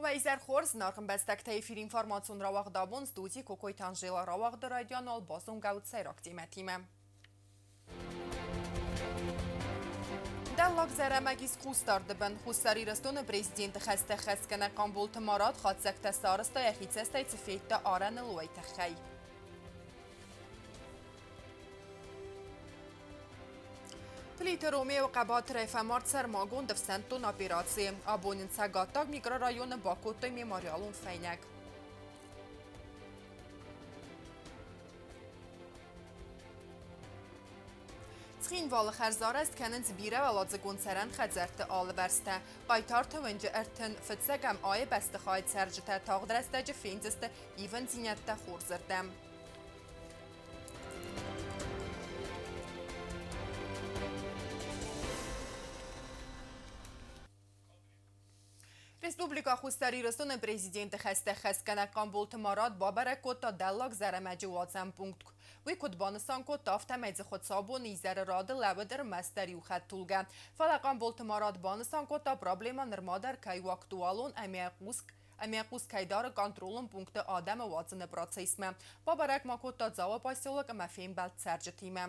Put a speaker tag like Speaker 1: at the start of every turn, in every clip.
Speaker 1: Уӕ изӕр хорз, зынаргъ ӕмбӕстӕгтӕ, эфир информацион рауагъд абон студийы Кокойты Анжела рауагъды райдиан уал базонгӕ уыд сӕйраг темӕтимӕ. Дӕллаг Зӕрӕмӕг ис хъусдарды бын. Хуссар Ирыстоны президенты хӕстӕ хӕсгӕнӕг Хъамболты Марат хатдзӕгтӕ сарӕзта йӕхи цӕстӕй цы федта арӕныл, уый тыххӕй. Плиты Ромео хъӕбатырӕй фӕмард сӕрмагонд ӕфсӕнддон операцийы. Абон ын Цӕгаттаг микрорайоны бакодтой мемориалон фӕйнӕг. Цхинвалы хӕрзарӕзт кӕнынц бирӕуӕладзыгон цӕрӕн хӕдзӕртты алывӕрстӕ. Хъайтарты уынджы 35-ӕм айы бӕстыхайы цӕрджытӕ тагъд рӕстӕджы фендзысты ивындзинӕдтӕ хорзырдӕм. Республикӕ Хуссар Ирыстоны президенты хӕстӕ хӕсгӕнӕг Хъамболты Марат бабӕрӕг кодта Дӕллаг Зӕрӕмӕджы уадзӕн пункт. Уый куыд банысан кодта, афтӕмӕй дзы хуыцаубоны изӕры рады лӕууыд ӕрмӕстдӕр иу хӕдтулгӕ. Фӕлӕ Хъамболты Марат банысан кодта, проблемӕ нырма дӕр кӕй у актуалон ӕмӕ ӕмӕ хъус кӕй дары контролон пункты адӕмы уадзыны процессмӕ. Бабӕрӕг ма кодта Дзауы поселок ӕмӕ фембӕлд цӕрджытимӕ.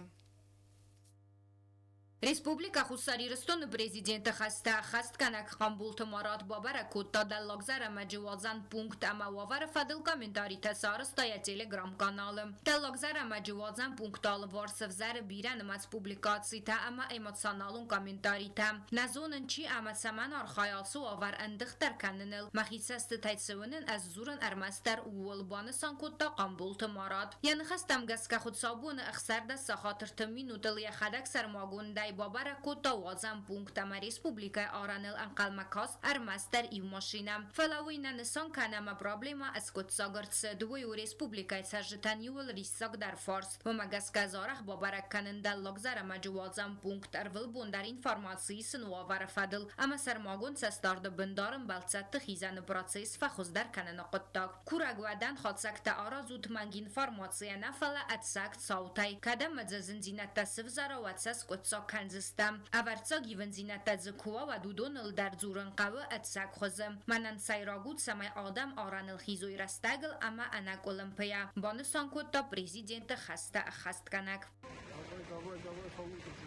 Speaker 2: Республикӕ Хуссар Ирыстоны Президенты хӕстӕ ӕххӕстгӕнӕг Хъамболты Марат бабӕрӕг кодта Дӕллаг Зӕрӕмӕджы уадзӕн пункт ӕмӕ уавӕры фӕдыл комментаритӕ сарӕзта йӕ телеграм-каналы. Дӕллаг Зӕрӕмӕджы уадзӕн пункты алыварс ӕвзӕры бирӕнымӕц публикацитӕ ӕмӕ эмоционалон комментаритӕ. Нӕ зонын, чи ӕмӕ цӕмӕн архайы ацы уавӕр ӕндыгъддӕр кӕныныл. Мӕхи цӕстытӕй цы уынын, ӕз дзурын ӕрмӕстдӕр ууыл, банысан кодта Хъамболты Марат. Йӕ ныхӕстӕм гӕсгӕ хуыцаубоны 16 сахатырты минутыл йӕхӕдӕг сӕрмагондӕй бабӕрӕг кодта уадзӕн пункт ӕмӕ республикӕйы арӕныл ӕнхъӕлмӕ каст ӕрмӕстдӕр иу машинӕ. Фӕлӕ уый нӕ нысан кӕны ӕмӕ проблемӕ ӕскъуыддзаг ӕрцыд. Уый у республикӕйы цӕрджытӕн иууыл риссагдӕр фарст. Уымӕ гӕсгӕ арӕх бабӕрӕг кӕнын Дӕллаг Зӕрӕмӕджы уадзӕн пункт ӕрвылбон дӕр информаци исын уавӕры фӕдыл ӕмӕ сӕрмагонд цӕстдарды бындарын бӕлццӕтты хизӕны процесс фӕхуыздӕр кӕныны хъуыддаг. Курӕг уӕ дӕн хатдзӕгтӕ аразут мӕнг информацийӕ нӕ, фӕлӕ ӕцӕг цаутӕй. Кӕд ӕмӕ дзы зындзинӕдтӕ сывзӕра, уӕд сӕ скъуыддзаг кӕндзыстӕм. Ӕвӕрццаг ивындзинӕдтӕ дзы куы уа, уӕд уыдоныл дӕр дзурын хъӕуы ӕцӕг хуызы. Мӕнӕн сӕйраг у, цӕмӕй адӕм арӕныл хизой рӕстӕгыл ӕмӕ ӕнӕкъуылымпыйӕ, банысан кодта президенты хӕстӕ ӕххӕстгӕнӕг.
Speaker 3: Давай, давай, давай, получится.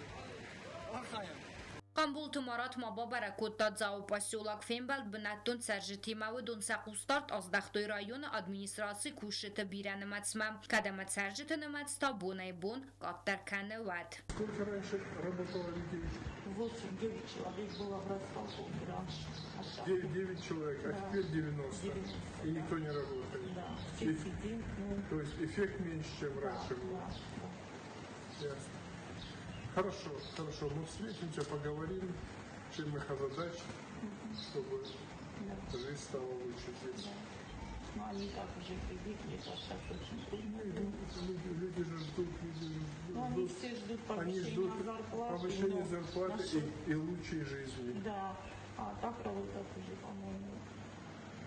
Speaker 3: Архайӕм.
Speaker 2: Хъамболты Марат ма бабӕрӕг кодта Дзауы поселок. Фембӕлд бынӕттон цӕрджытимӕ уыдон сӕ хъусдард аздӕхтой районы администрацийы кусджыты бирӕ нымӕцмӕ. Кӕд ӕмӕ цӕрджыты нымӕц та бонӕй-бон къаддӕр кӕны, уӕд.
Speaker 3: Сколько раньше работало людей?
Speaker 4: 8-9 человек было в расположении раньше.
Speaker 3: 9 человек, а теперь 90.
Speaker 4: 90.
Speaker 3: И никто не работает.
Speaker 4: Да, все сидим. Ну,
Speaker 3: То есть эффект меньше, чем раньше был.
Speaker 4: Да.
Speaker 3: Ясно. Хорошо, хорошо. Мы встретимся, поговорим, чем их озадачить, чтобы жизнь стала лучше здесь.
Speaker 4: Да. Ну, они так уже привыкли, это сейчас очень трудно.
Speaker 3: Ну, люди же ждут, люди же ждут.
Speaker 4: Ну, они все ждут
Speaker 3: Они
Speaker 4: повышения
Speaker 3: ждут
Speaker 4: зарплаты.
Speaker 3: повышения
Speaker 4: но
Speaker 3: зарплаты
Speaker 4: насчет-
Speaker 3: и лучшей жизни.
Speaker 4: Да, а так работать уже, по-моему,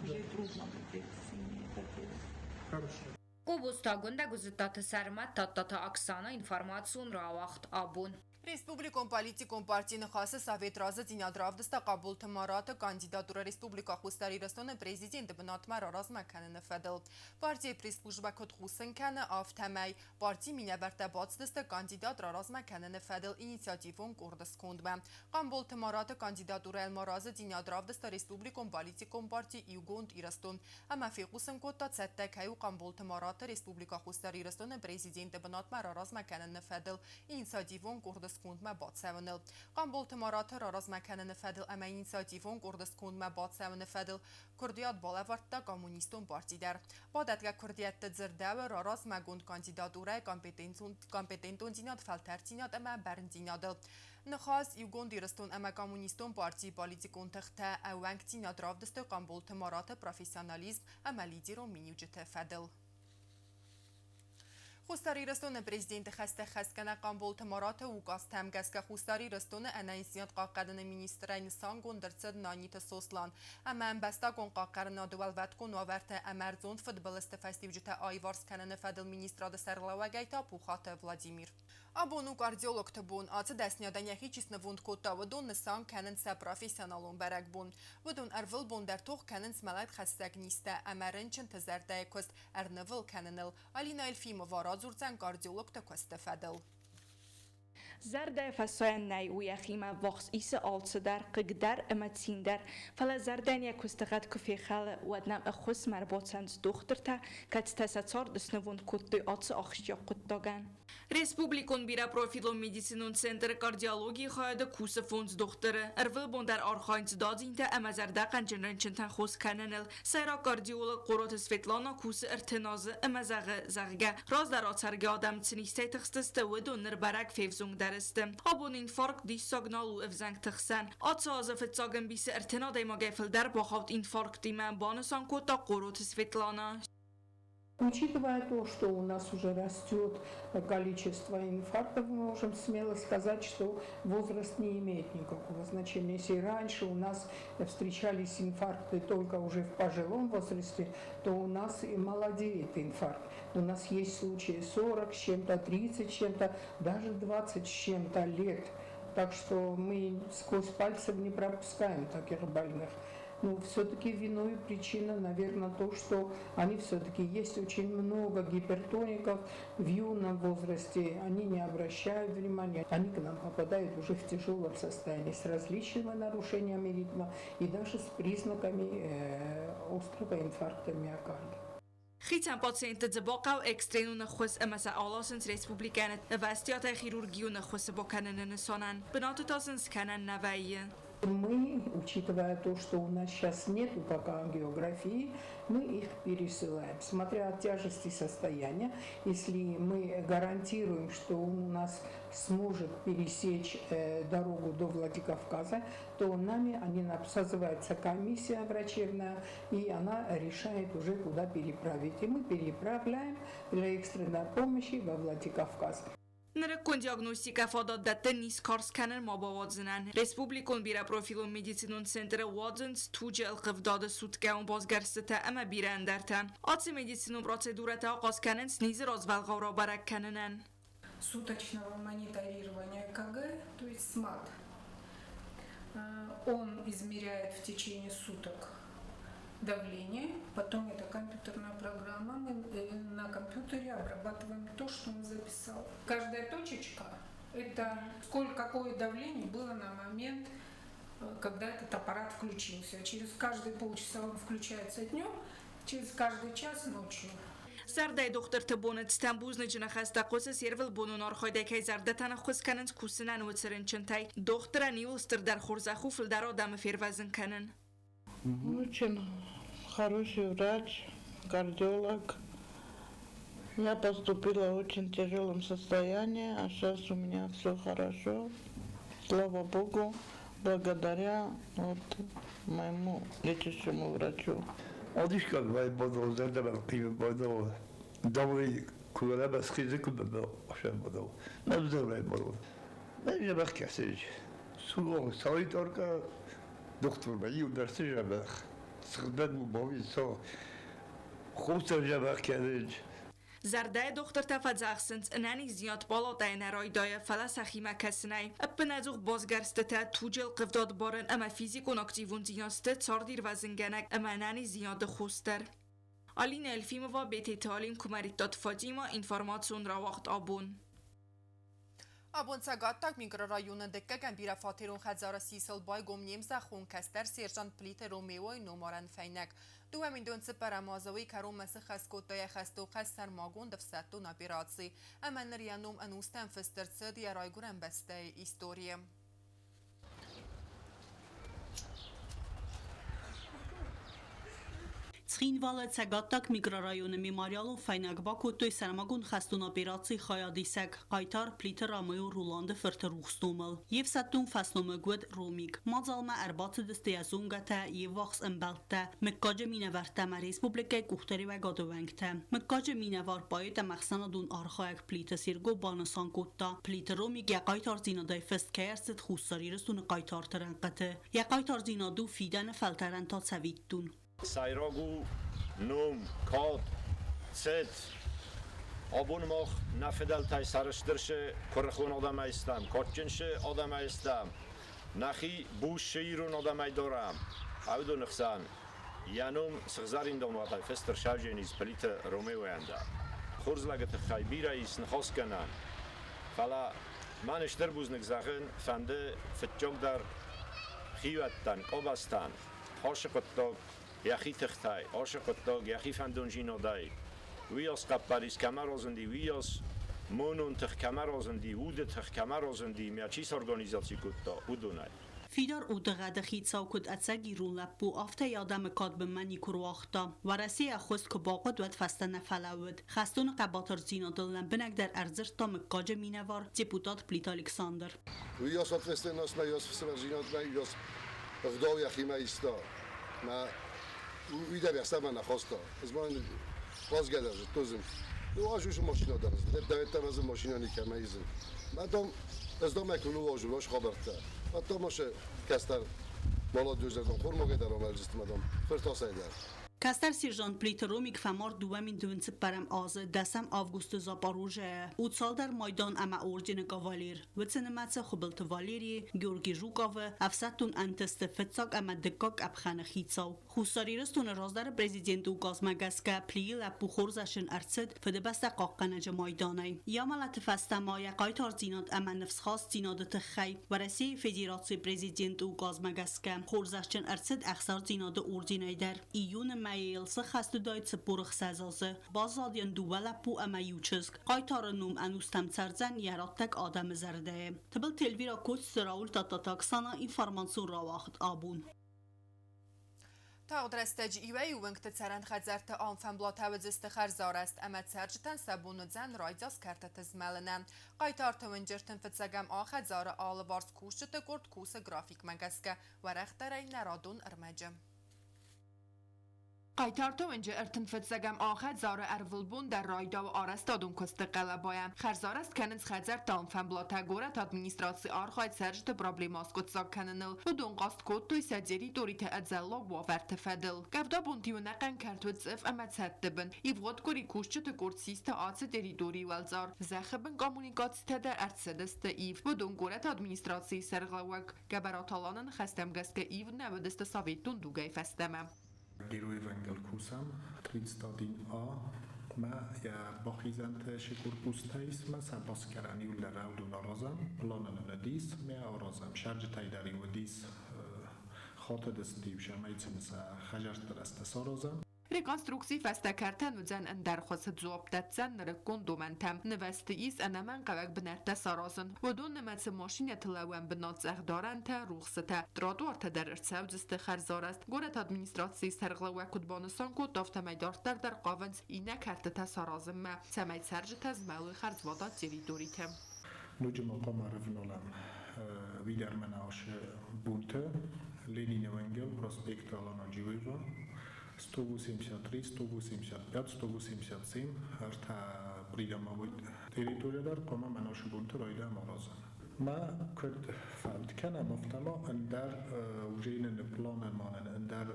Speaker 4: уже и трудно будет с ними это делать.
Speaker 3: Хорошо.
Speaker 2: Къобозты Агуындӕ, Гуызыттаты Сӕрмӕт, Тадтаты Оксана, информацион рауагъд абон.
Speaker 1: Республикон политикон партийы Ныхасы совет разыдзинад равдыста Къӕбулты Мараты кандидатурӕ Республикӕ Хуссар Ирыстоны президенты бынатмӕ раразмӕ кӕныны фӕдыл. Партийы пресс-службӕ куыд хъусын кӕны, афтӕмӕй партийы минӕвӕрттӕ бацыдысты кандидат раразмӕ кӕныны фӕдыл инициативон къорды скондмӕ. Хъамболты Мараты кандидатурӕйыл ма разыдзинад равдыста республикон политикон парти Иугонд Ирыстон ӕмӕ фехъусын кодта, цӕттӕ кӕй у Хъамболты Мараты Республикӕ Хуссар Ирыстоны президенты бынатмӕ раразмӕ кӕныны фӕдыл инициативон къорды скондмӕ бацӕуыныл. Хъамболты Мараты раразмӕ кӕныны фӕдыл ӕмӕ инициативон къорды скондмӕ бацӕуыны фӕдыл куырдиат балӕвӕрдта коммунистон парти дӕр. Бадӕтгӕ куырдиӕтты дзырдӕуы раразмӕгонд кандидатурӕйы компетентондзинад, фӕлтӕрддзинад ӕмӕ бӕрндзинадыл. Ныхас Иугонд Ирыстон ӕмӕ Коммунистон партийы политикон тыхтӕ ӕууӕнкдзинад равдыстой Хъамболты Мараты профессионализм ӕмӕ лидерон миниуджыты фӕдыл. Хуссар Ирыстоны президенты хӕстӕ хӕсгӕнӕг Хъамболты Мараты указтӕм гӕсгӕ Хуссар Ирыстоны ӕнӕниздзинад хъахъхъӕныны министрӕй нысангонд ӕрцыд Наниты Сослан ӕмӕ ӕмбӕстагон хъахъхъӕнынады уӕлвӕткон уавӕртӕ ӕмӕ ӕрдзон фыдбылызты фӕстиуджытӕ аиварс кӕныны фӕдыл министрады сӕргълӕууӕгӕй та Пухаты Владимир. Абон у кардиологты бон. Ацы дӕсныйадӕн йӕхи чи снывонд кодта, уыдон нысан кӕнынц сӕ профессионалон бӕрӕгбон. Уыдон ӕрвылбон дӕр тох кӕнынц мӕлӕтхӕссӕг низтӕ ӕмӕ рынчынты зӕрдӕйы куыст ӕрнывыл кӕныныл. Алина Эльфимова радзурдзӕн кардиологты куысты фӕдыл.
Speaker 4: Зӕрдӕйы фӕсайӕн нӕй, у йӕхимӕ ввахс исы алцыдӕр, хъыг дӕр ӕмӕ цин дӕр. Фӕлӕ зӕрдӕйӕн йӕ куыстыгъӕд куы фехӕлы, уӕд нӕм ӕххуысмӕ ӕрбацӕуынц дохтыртӕ, кӕцытӕ сӕ цард снывонд кодтой ацы ахсджиаг хъуыддагӕн.
Speaker 5: Республикон бирӕпрофилон медицинон центры кардиологийы хайады кусы фондз дохтыры. Ӕрвылбон дӕр архайынц дадзинтӕ ӕмӕ зӕрдӕхъӕнджын рынчынтӕн хос кӕныныл. Сӕйраг кардиолог Хъороты Светлана кусы ӕртын азы ӕмӕ зӕгъы, зӕгъгӕ, раздӕр ацӕргӕ адӕм цы низтӕй тыхстысты, уыдон ныр бӕрӕг февзонгдӕр сты. Абон инфаркт диссаг нал у ӕвзӕнгты хсӕн. Ацы азы фыццаг ӕмбисы 30 адӕймагӕй фылдӕр бахауд инфарктимӕ, банысан кодта Хъороты Светлана.
Speaker 6: Учитывая то, что у нас уже растет количество инфарктов, мы можем смело сказать, что возраст не имеет никакого значения. Если раньше у нас встречались инфаркты только уже в пожилом возрасте, то у нас и молодеет инфаркт. У нас есть случаи 40 с чем-то, 30 с чем-то, даже 20 с чем-то лет. Так что мы сквозь пальцы не пропускаем таких больных. Но все-таки виной причина, наверное, то, что они все-таки есть очень много гипертоников в юном возрасте, они не обращают внимания, они к нам попадают уже в тяжелом состоянии с различными нарушениями ритма и даже с признаками острого инфаркта миокарда.
Speaker 5: Хицӕн пациентты дзы бахъӕуы экстренон ӕххуыс ӕмӕ сӕ аласынц республикӕйы ӕвӕстиатӕй хирургион ӕххуысы бакӕныны нысанӕн. Бынаты та сын скӕнӕн нӕ вӕййы.
Speaker 6: Мы, учитывая то, что у нас сейчас нету пока ангиографии, мы их пересылаем. Смотря от тяжести состояния, если мы гарантируем, что он у нас сможет пересечь дорогу до Владикавказа, то нами они созывается комиссия врачебная, и она решает уже, куда переправить. И мы переправляем для экстренной помощи во Владикавказ.
Speaker 5: Нырыккон диагностикӕ фадат дӕтты низ карз кӕнын ма бауадзынӕн. Республикон бирӕпрофилон медицинон центры уадзынц туджы ӕлхъывдады суткӕон басгӕрстытӕ ӕмӕ бирӕ ӕндӕртӕ. Ацы медицинон процедурӕтӕ ахъаз кӕнынц низы развӕлгъау рабӕрӕг кӕнынӕн.
Speaker 7: Суточного мониторирования ЭКГ, то есть СМАТ. Он измеряет в течение суток давление, потом это компьютерная программа, мы на компьютере обрабатываем то, что он записал. Каждая точечка – это сколько, какое давление было на момент, когда этот аппарат включился. Через каждые полчаса он включается днем, через каждый час ночью.
Speaker 5: Зӕрдӕйы дохтырты боны цытӕн бузныджы ныхӕстӕ хъуысы се рвылбонон архайдӕй кӕй зӕрдӕтӕн ӕххуыс кӕнынц кусынӕн уыцы рынчынтӕй. Дохтырӕн иууыл стырдӕр хорзӕх у фылдӕр адӕмы фервӕзын кӕнын.
Speaker 8: Очень хороший врач, кардиолог. Я поступила в очень тяжелом состоянии, а сейчас у меня все хорошо. Слава Богу, благодаря вот моему лечащему врачу.
Speaker 9: Handicap бодол зӕрдӕмӕ хъивы бодол даври кула басхизи куб бодол мабзар бодол ما كحسج souvent ça torka доктор бай ударсы жабах сгдан бови со хуса жабах кәдеж.
Speaker 5: Зӕрдӕйы дохтыртӕ фӕдзӕхсынц, ӕнӕниздзинад палатӕйы нӕ райдайы, фӕлӕ сӕхимӕ кӕсынӕй. Ӕппынӕдзух басгӕрстытӕ, туджы ӕлхъывдад барын ӕмӕ физикон активондзинад сты цардирвӕзынгӕнӕг ӕмӕ ӕнӕниздзинады хос дӕр. Алина Эльфимова, Бететы Алим, Куымӕридтаты Фатима, информацион рауагъд Абон.
Speaker 1: Абон Цӕгаттаг микрорайоны дыккӕгӕм бирӕфатерон хӕдзары сисыл байгом не мзӕххон кӕстӕр сержант Плиты Ромеойы номарӕн фӕйнӕг. 2004 азы уый кӕронмӕ сыххӕст кодта йӕ хӕстон хӕс сӕрмагонд ӕфсӕддон операци. Ӕмӕ ныр йӕ ном ӕнустӕм фыст ӕрцыд йӕ райгуырӕн бӕстӕйы историйы.
Speaker 10: Цхинвалы Цӕгаттаг микрорайоны мемориалон фӕйнӕг бакодтой сӕрмагонд хӕстон операцийы хайадисӕг, хъайтар Плиты Ромео Роланды фырты рухс номыл. Йе фсӕддон фӕсномыг уыд Ромик. Мадзалмӕ ӕрбацыдысты йӕ зонгӕтӕ, йе ввахс ӕмбӕлттӕ, мыггаджы минӕвӕрттӕ ӕмӕ республикӕйы къухдариуӕгады уӕнгтӕ. Мыггаджы минӕвар, поэт ӕмӕ ӕхсӕнадон архайӕг Плиты Серго банысан кодта, Плиты Ромик йӕ хъайтардзинадӕй фыст кӕй ӕрцыд Хуссар Ирыстоны хъайтарты рӕнхъыты. Йӕ хъайтардзинад у фидӕны фӕлтӕрӕн та цӕвиттон.
Speaker 11: Сӕйраг у ном, кад, цыт. Абон мах нӕ фыдӕлтӕй сӕрыстыр цы куырыхон адӕмӕй стӕм, кадджын цы адӕмӕй стӕм, нӕхи буц цы ирон адӕмӕй дарӕм, уыдоны хсӕн йӕ ном сыгъзӕрин домбатӕй фыст ӕрсӕвджениз Плиты Ромеойӕн дӕр. Хорз лӕгы тыххӕй бирӕ ис ныхасгӕнӕн, фӕлӕ мӕн стыр бузныг зӕгъын фӕнды фыццагдӕр хиуӕттӕн, къабӕзтӕн, ацы хъуыддаг йӕхи тыхтӕй, ацы хъуыддаг йӕхи фӕндонзинадӕй уыйас хъӕппӕрис кӕмӕ разынди, уыйас монон тых кӕмӕ разынди, уды тых кӕмӕ разынди, мӕ чи сорганизаци кодта, уыдонӕй.
Speaker 10: Фидар удыгъӕды хицау куыд ӕцӕг ирон лӕппу, афтӕ йӕ адӕмы кад бынмӕ никуы руагъта. Уӕрӕсейы ӕххуыс куы бахъуыд, уӕд фӕстӕ нӕ фӕлӕууыд. Хӕстоны хъӕбатырдзинадыл лӕмбынӕгдӕр ӕрдзырдта мыггаджы минӕвар, депутат Плиты Александр.
Speaker 12: Уыйас ответственностьмӕ, уыйас фсымӕрдзинадмӕ, уыйас ӕгъдау йӕхимӕ иста. Мӕ уый дӕр йӕ сӕрмӕ нӕ хаста. Ӕз ма хъазгӕ дӕр зыдтон зын. Ну, ӕз уыцы машинӕ дӕр дӕттӕм ӕз машинӕ никӕмӕ изын. Мӕ дам, ӕз дам ӕй куы ныууазон, ӕз хабӕрттӕ. Мӕ дам, ӕз кӕстӕр молодежь хормагӕй дӕр амӕлдзысты, мӕ дам, фыртасӕй дӕр.
Speaker 10: Кӕстӕр сержант Плиты Ромик фӕмард 2024 азы дӕсӕм августы Запорожьейы. У цалдӕр майдан ӕмӕ ордены кавалер. Уыцы нымӕцы Хуыбылты Валерийы, Георгий Жуковы, ӕфсӕддон ӕнтысты фыццаг ӕмӕ дыккаг къӕпхӕны хицау. Хуссар Ирыстоны раздӕры президенты указмӕ гӕсгӕ Плийы лӕппу хорзӕхджын ӕрцыд Фыдыбӕстӕ хъахъхъӕнӕджы майданӕй. Йӕ мӕлӕты фӕстӕ ма йӕ хъайтардзинад ӕмӕ ныфсхастдзинады тыххӕй Уӕрӕсейы Федерацийы президенты указмӕ гӕсгӕ хорзӕхджын ӕрцыд ӕхсардзинады орденӕй дӕр. Июны мӕйы йыл сыххӕст уыдаид 46 азы. Баззад йын дыууӕ лӕппу ӕмӕ иу чызг. Хъайтары ном ӕнустӕм цӕрдзӕн йӕ раттӕг адӕмы зӕрдӕйы. Тыбылты Эльвира Коцты Рауль Тататаксана информацион рауагъд абон.
Speaker 1: Тагъд рӕстӕджы иуӕй-иу уынгты цӕрӕн хӕдзӕртты алфӕмблатӕ уыдзысты хӕрзарӕзт ӕмӕ цӕрджытӕн сӕ бон уыдзӕн райдзаст кӕртыты змӕлынӕн. Хъайтарты уынджы 35-ӕм а хӕдзары алыварс кусджыты къорд кусы графикмӕ гӕсгӕ, уӕрӕхдӕрӕй нӕ радон ӕрмӕджы. Хъайтарты уынджы 35-ӕм а хӕдзары ӕрвылбон дӕр райдауы арӕзтадон куысты хъӕлӕбайӕ. Хӕрзарӕзт кӕнынц хӕдзӕртты алфӕмблатӕ, горӕты администраци архайд цӕрджыты проблемӕ аскъуыддзаг кӕныныл. Уыдон хъаст кодтой сӕ территориты ӕдзӕллаг уавӕрты фӕдыл. Къӕвдабонты ӕнӕхъӕн кӕрт уыд цъыф ӕмӕ цӕдты бын. Ивгъуыд къуыри кусджыты къорд систа ацы территорийы уӕлцъар. Зӕххы бын коммуникацитӕ дӕр ӕрцыдысты ивд. Уыдон горӕты администрацийы сӕргълӕууӕг Гӕбӕраты Аланы ныхӕстӕм гӕсгӕ ивд нӕ уыдысты советон дугӕй фӕстӕмӕ.
Speaker 13: Героевангел кусӕм 31А мӕ йӕ бахизӕнты се корпустӕ ис мӕ сӕ басгарӕн иуылдӕр рӕвдон аразӕм, планӕн уыдис мӕ аразӕм. Сӕрджытӕй дӕр-иу уыдис хатыдысты-иу сӕмӕй сын сӕ хӕдзӕртты рӕзтӕ саразӕм.
Speaker 1: Реконструкцийы фӕстӕ кӕртӕн уыдзӕн ӕндӕр хуызы дзуапп дӕтдзӕн нырыккон домӕнтӕм. Нывӕзты ис ӕнӕмӕнгхъӕуӕг бынӕттӕ саразын. Уыдон нымӕцы машинӕты лӕууӕн бынат цъӕхдарӕнтӕ, рухсытӕ, тротуартӕ дӕр ӕрцӕудзысты хӕрзарӕзт. Горӕты администрацийы сӕргълӕууӕг куыд банысан кодта, афтӕмӕй дарддӕр дӕр хъавынц иннӕ кӕртытӕ саразынмӕ, цӕмӕй цӕрджытӕ змӕлой хӕрзвадат территориты.
Speaker 13: Ноджы ма хъуамӕ ӕрывналӕм Видӕрмӕнаусы бунты Ленины уынгыл, проспект Алана Джиоева, 183, 185, 187 ӕртӕ придомовой территорийӕ дӕр хъуамӕ мӕнаусы бунты райдайӕм аразын. Ма куыд фӕнд кӕнӕм, афтӕ ма ӕндӕр уже нын планӕн ма нын ӕндӕр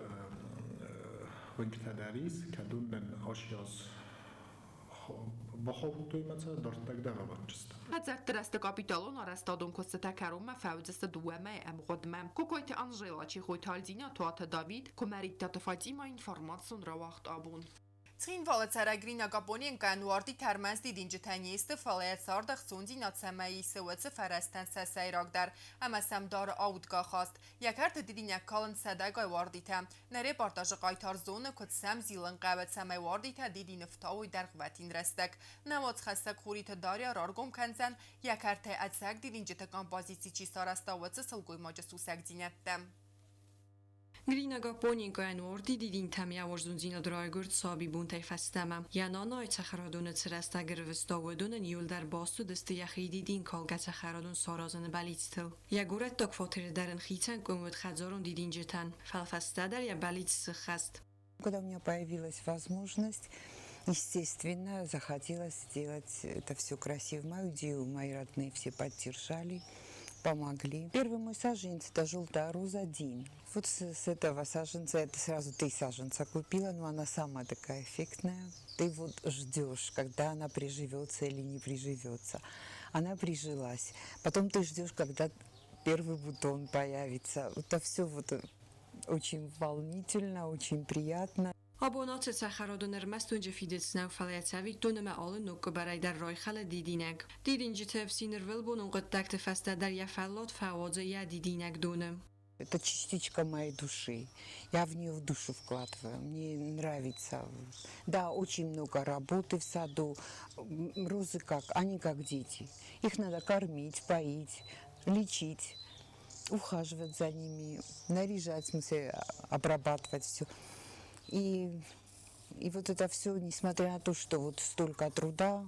Speaker 13: уынгтӕ дӕр ис, кӕдон нын асиаз бахаудтой ма сӕ дӕрддаг дӕр ӕвӕрдджыстӕм.
Speaker 1: Хӕдзӕртты рӕзты капиталон арӕзтадон куыстытӕ кӕронмӕ фӕуыдзысты дыууӕ мӕйы ӕмгъуыдмӕ. Кокойты Анжела, Чехойты Альдина, Туаты Давид, Куымӕридтаты Фатимӕ информацион рауагъд абон. Цхинвалы цӕрӕг Рина Гапоненкойӕн уарди тӕрмӕс дидинджытӕ не сты, фӕлӕ йӕ цард ӕхцондзинад цӕмӕй исы, уыцы фӕрӕзтӕн сӕ сӕйрагдӕр ӕмӕ сӕм дары аудгӕ ахаст. Йӕ кӕрты дидинӕг калынц сӕдӕгай уардитӕ. Нӕ репортажы хъайтар зоны, куыд сӕм зилын хъӕуы, цӕмӕй уардитӕ дидины фтауой дӕргъвӕтин рӕстӕг. Нӕ уацхӕссӕг Хуриты Дарья раргом кӕндзӕн, йӕ кӕртӕй ӕцӕг дидинджыты композици чи сарӕзта, уыцы сылгоймаджы сусӕгдзинӕдтӕ.
Speaker 14: Грина Гапоненкойӕн уорди дидинтӕм йӕ уарзондзинад райгуырд сабибонтӕй фӕстӕмӕ. Йӕ нанайы цӕхӕрадоны цы рӕстӕг ӕрвыста, уыдон ын иуылдӕр бацыдысты йӕхи дидинкалгӕ цӕхӕрадон саразыны бӕллицтыл. Йӕ горӕттаг фатеры дӕр ын хицӕн къуым уыд хӕдзарон дидинджытӕн, фӕлӕ фӕстӕдӕр йӕ бӕллиц сыххӕст.
Speaker 15: Когда у меня появилась возможность, естественно, захотелось сделать это все красиво. Мою идею мои родные все поддержали. Помогли. Первый мой саженец – это желтая роза Дин. Вот с этого саженца, это сразу три саженца купила, но она самая такая эффектная. Ты вот ждешь, когда она приживется или не приживется. Она прижилась. Потом ты ждешь, когда первый бутон появится. Это все вот очень волнительно, очень приятно.
Speaker 14: Абон ацы цӕхӕрадон ӕрмӕст уынджы фидыц нӕу, фӕлӕ йӕ цӕвиттон ӕмӕ алы ног къуыбарӕй дӕр райхӕлы дидинӕг. Дидинджыты ӕфсин ӕрвылбонон хъуыддӕгты фӕстӕ дӕр йӕ фӕллад фӕуадзы йӕ дидинӕгдоны.
Speaker 15: Это частичка моей души. Я в нее в душу вкладываю. Мне нравится. Да, очень много работы в саду. Розы как? Они как дети. Их надо кормить, поить, лечить, ухаживать за ними, наряжать, в смысле, обрабатывать все. И вот это все, несмотря на то, что вот столько труда,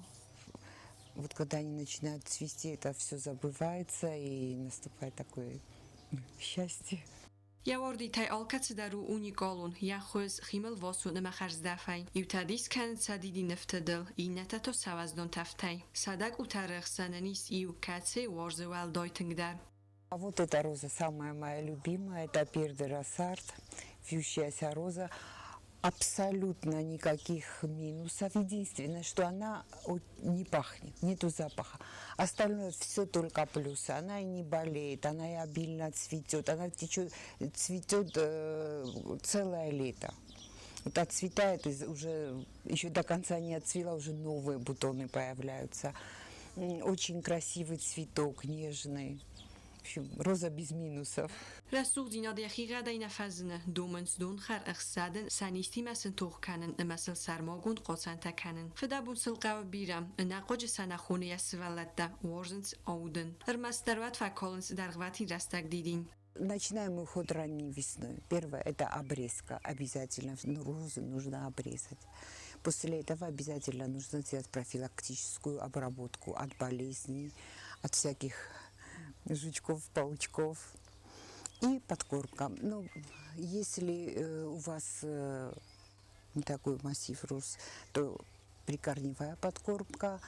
Speaker 15: вот когда они начинают цвести, это все забывается и наступает такое счастье.
Speaker 14: Йӕ уардитӕй алкӕцыдӕр у уникалон, йӕ хуыз, химӕлвас у ӕмӕ хӕрздӕфӕй. Иутӕ дис кӕнынц сӕ дидинӕфтыдыл, иннӕтӕ та сӕ уӕздан тӕфтӕй. 100 къутӕры хсӕн ын ис иу, кӕцыйы уарзы уӕлдай тынгдӕр.
Speaker 15: А вот эта роза самая моя любимая, это Пьер де Росард, вьющаяся роза. Абсолютно никаких минусов. Единственное, что она не пахнет, нету запаха. Остальное все только плюсы. Она и не болеет, она и обильно цветет, она течет, цветет целое лето. Вот отцветает, и уже еще до конца не отцвела, уже новые бутоны появляются. Очень красивый цветок, нежный. В общем, роза без минусов.
Speaker 14: Рӕсугъддзинад йӕхигъӕдӕй нӕ фӕзыны, домынц донхӕр, ӕхсӕдын, сӕ низтимӕ сын тох кӕнын ӕмӕ сыл сӕрмагонд хъацӕнтӕ кӕнын. Фыдӕбон сыл хъӕуы бирӕ, ӕнӕхъуаджы сӕ нӕ хоны йӕ сывӕллӕттӕ, уарзынц аудын. Ӕрмӕстдӕр уӕд фӕкалынц дӕргъвӕтин рӕстӕг дидин.
Speaker 15: Начинаем уход ранней весной. Первое – это обрезка. Обязательно ну, розы нужно обрезать. После этого обязательно нужно сделать профилактическую обработку от болезней, от всяких жучков, паучков. И подкормка. Ну, если у вас не такой массив роз, то прикорневая подкормка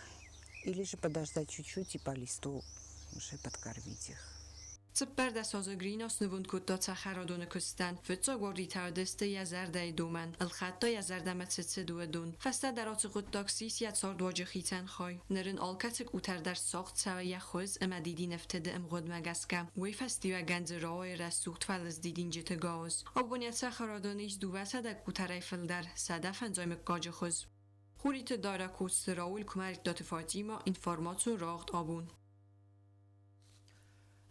Speaker 15: или же подождать чуть-чуть и по листу уже подкормить их.
Speaker 14: 14 азы Грина снывонд кодта цӕхӕрадоны куыстӕн. Фыццаг уардитӕ уыдысты йӕ зӕрдӕйы домӕн, ӕлхӕдта йӕ зӕрдӕмӕ цы цыд, уыдон. Фӕстӕдӕр ацы хъуыддаг ссис йӕ цардуаджы хицӕн хай. Ныр ын алкӕцы къутӕр дӕр сагъд цӕуы йӕ хуыз ӕмӕ дидинӕфтыды ӕмгъуыдмӕ гӕсгӕ. Уый фӕстиуӕгӕн дзы рауайы рӕсугъд фӕлыст дидинджыты гауыз. Абон йӕ цӕхӕрадоны ис 200 къутӕрӕй фылдӕр, 150 мыггаджы хуыз. Хуриты Дара, Коцты Рауль, Куымӕридтаты Фатимӕ, информацион рауагъд Абон.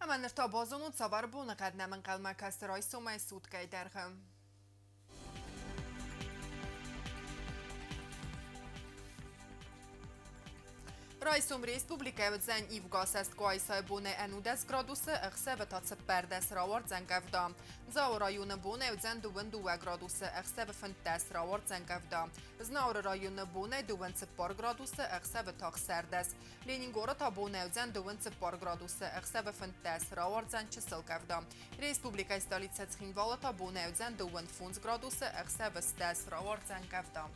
Speaker 1: Ӕмӕ ныр та базонут, цавӕр боныгъӕд нӕм ӕнхъӕлмӕ кӕсы райсомӕй суткӕйы дӕргъы. Райсом республикӕйы уыдзӕн ивгӕ цӕстгуайсайы бонӕй 11 градусы, ӕхсӕвы та 14 рауардзӕн къӕвда. Дзауы районы бонӕй уыдзӕн 22 градусы, ӕхсӕвы 15 рауардзӕн къӕвда. Знауыры районы бонӕй 24 градусы, ӕхсӕвы та 16. Ленингоры та бонӕй уыдзӕн 24 градусы, ӕхсӕвы 15 рауардзӕн чысыл къӕвда. Республикӕйы столицӕ Цхинвалы та бонӕй уыдзӕн 25 градусы, ӕхсӕвы 10 рауардзӕн къӕвда.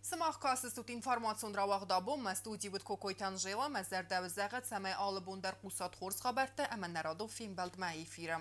Speaker 1: Сымах кӕсыстут информацион рауагъд Абон, мӕ студийы уыд Кокойты Анжела, мӕ зӕрдӕ уын зӕгъӕд, цӕмӕй алы бон дӕр хъусат хорз хабӕрттӕ ӕмӕ нӕ радон фембӕлдмӕ эфиры.